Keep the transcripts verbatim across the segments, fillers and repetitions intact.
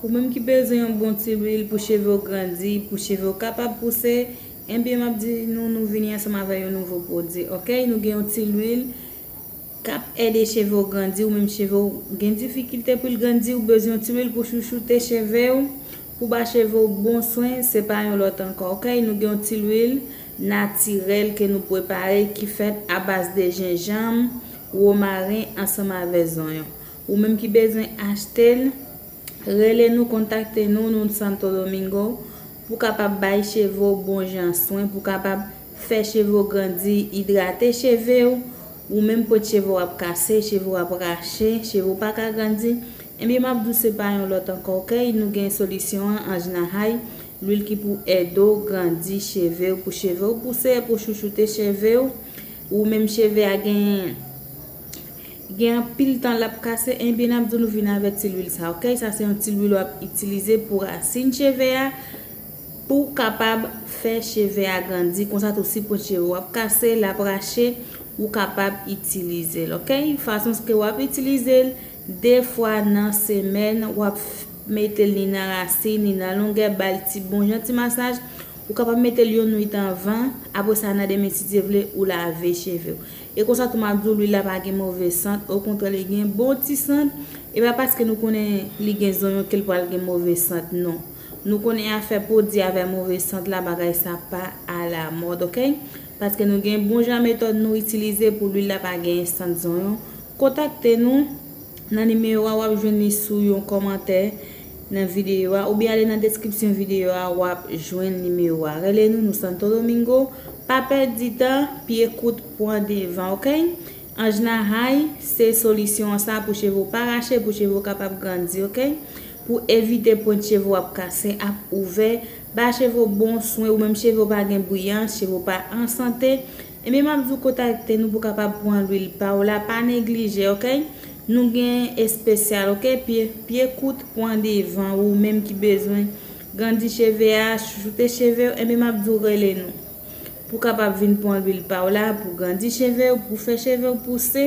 Ou menm ki bezwen yon bon ti lwil pou cheve w grandi, pou cheve w kapab pouse, enben m ap di nou, nou vini ansanm avè yon nouvo pwodui, oke? Nou gen yon ti lwil k ap ede cheve w grandi, ou menm cheve w gen difikilte pou l grandi, ou bezwen yon ti lwil pou chouchoute cheve w, pou ba cheve w bon swen, se pa yon lòt ankò, oke? Nou gen yon ti lwil natirèl ke nou prepare ki fèt abaz de jenjanm, womaren ansanm avè zonyon. Ou menm ki bezwen achte l, rele nou, kontakte nou, nou Santo Domingo, pou kapab bay cheve w bon jan swen, pou kapab fè cheve w grandi, idrate cheve w, ou menm pwent cheve w ap kase, cheve w ap rache, cheve w pa ka grandi, enben m ap di w se pa yon lòt ankò, oke? Nou gen solisyon an, Anjna Hay, lwil ki pou ede w grandi cheve w, pou cheve w pouse, pou chouchoute cheve w, ou menm cheve a gen gen anpil tan l ap kase, enben n ap di w nou vin avè ti lwil sa, oke? Sa se yon ti lwil w ap itilize pou rasin cheve a, pou w kapab fè cheve a grandi, konsa tou si pwent cheve w ap kase, l ap rache, ou kapab itilize l, oke? Fason ke w ap itilize l, de fwa nan semèn, w ap f- mete l ni nan rasin, ni nan longè, ba l ti bon jan ti masaj. Ou kapab mete l yon nwit anvan, apre sa nan demen si Dye vle, ou lave cheve w. E konsa tou m ap di w, lwil la pa gen move sant, okontrè li gen bon ti sant. E pa paske nou konnen li gen zonyon ke l pral gen move sant, non. Nou konnen afè pwodui avè move sant la, bagay sa pa alamòd, oke? Paske nou gen bon jan metòd nou itilize pou lwil la pa gen sant zonyon. Kontakte nou nan nimewo a, w ap jwenn li sou yon kòmantè nan videyo a, oubyen ale nan deskripsyon videyo a, w ap jwenn nimewo a. Rele nou, nou Santo Domingo. Pa pèdi tan, pye kout, pran devan, oke? Anjna Hay, se solisyon an sa pou cheve w pa rache, pou cheve w kapab grandi, oke? Pou evite pwent cheve w ap kase, ap ouvè, ba cheve w bon swen, ou menm cheve w pa gen briyans, cheve w pa an sante, enben m ap di w kontakte nou pou kapab pran lwil pa w la, pa neglije, oke? Nou gen espesyal, oke? Pye, pye kout, pran devan, ou menm ki bezwen grandi cheve a, chouchoute cheve w, enben m ap di w rele nou. Pou kapab vin pran lwil pa w la, pou grandi cheve w, pou fè cheve w pouse.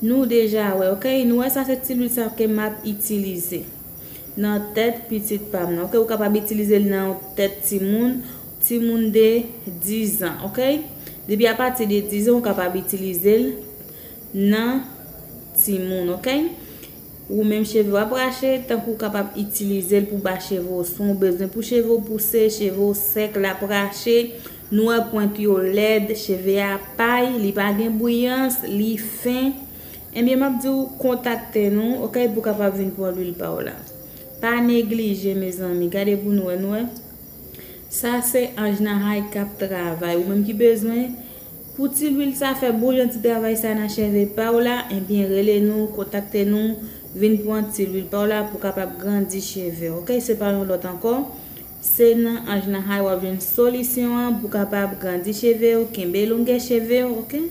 Nou deja wè, oke? Nou wè sa se ti lwil sa ke m ap itilize nan tèt pitit pa m nan, oke? Ou kapab itilize l nan yon tèt timoun, timoun de dizan, oke? Depi apati de dizan, ou kapab itilize l nan timoun, oke? Ou menm cheve w ap rache, tankou w kapab itilize l pou ba cheve w swen, ou bezwen pou cheve w pouse, cheve w sèk, l ap rache, nou wè pwent yo lèd, cheve a pay, li pa gen briyans, li fen. Enben, m ap di w kontakte nou, oke, pou kapab vin pran lwil pa w la. Pa neglije, mezanmi, gade pou nou wè, nou wè. Sa se Anjna Hay k ap travay. Ou menm ki bezwen pou ti lwil sa fè bon jan ti travay sa nan cheve pa w la, enben rele nou, kontakte nou, vin pran ti lwil pa w la pou kapab grandi cheve w, oke? Se pa yon lòt ankò. Se nan Anjna Hay w ap jwenn solisyon an pou kapab grandi cheve w, kenbe longè cheve w, oke?